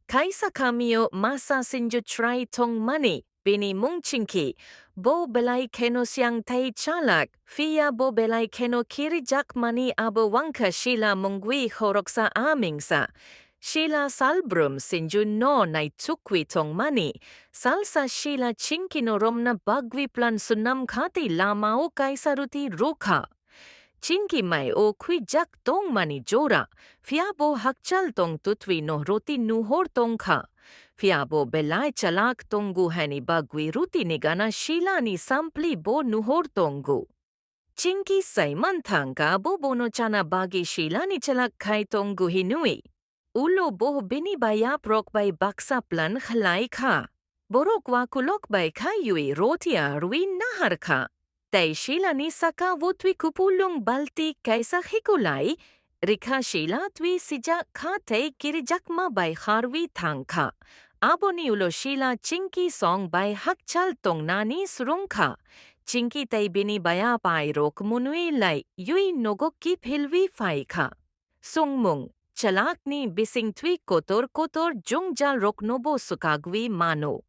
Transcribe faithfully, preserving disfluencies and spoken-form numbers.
Kaisa kamio masa sinju chwrai tongmani, bini mung Chinki. Bo belai kheno siang tei chalak, phiya bo belai kheno kirijakmani abo wngkha Sila mungwi khoroksa a mingsa. Sila salbrum sinju no naichukwi tongmani, salsa Sila Chinki no romna bagwi plan swnam kha tei lamao kaisa ruti rwkha. Chinki mai o khwijak tongmani jora, phiya bo hakchal tong tutwi no roti nuhor tongkha. Phiya bo belai chalak tongo hani bagwi roti ni gana Sila ni sampli bo nuhor tongo. Chinki saiman thangkha bo bono chana bagwi Sila ni chalak khai tongo hinwi. Ulo bo bini bayaprok bai baksa plan khlai kha. Borok wakulok bai khaiwi roti arwi nahar kha. Tei Sila ni saka o twi kupulung balti kaisa hikulai rikha. Sila twi sijak kha tei kirijakma bai harwi thangkha. Aboni ulo Sila Chinki song bai hakchal tongnani swrwngkha. Chinki tei bini bayapai rok munwi lai yui nogo kiphilwi phaikha. Songmung, chalakni bising twi kotor kotor jungjalroknobo swkagwi mano.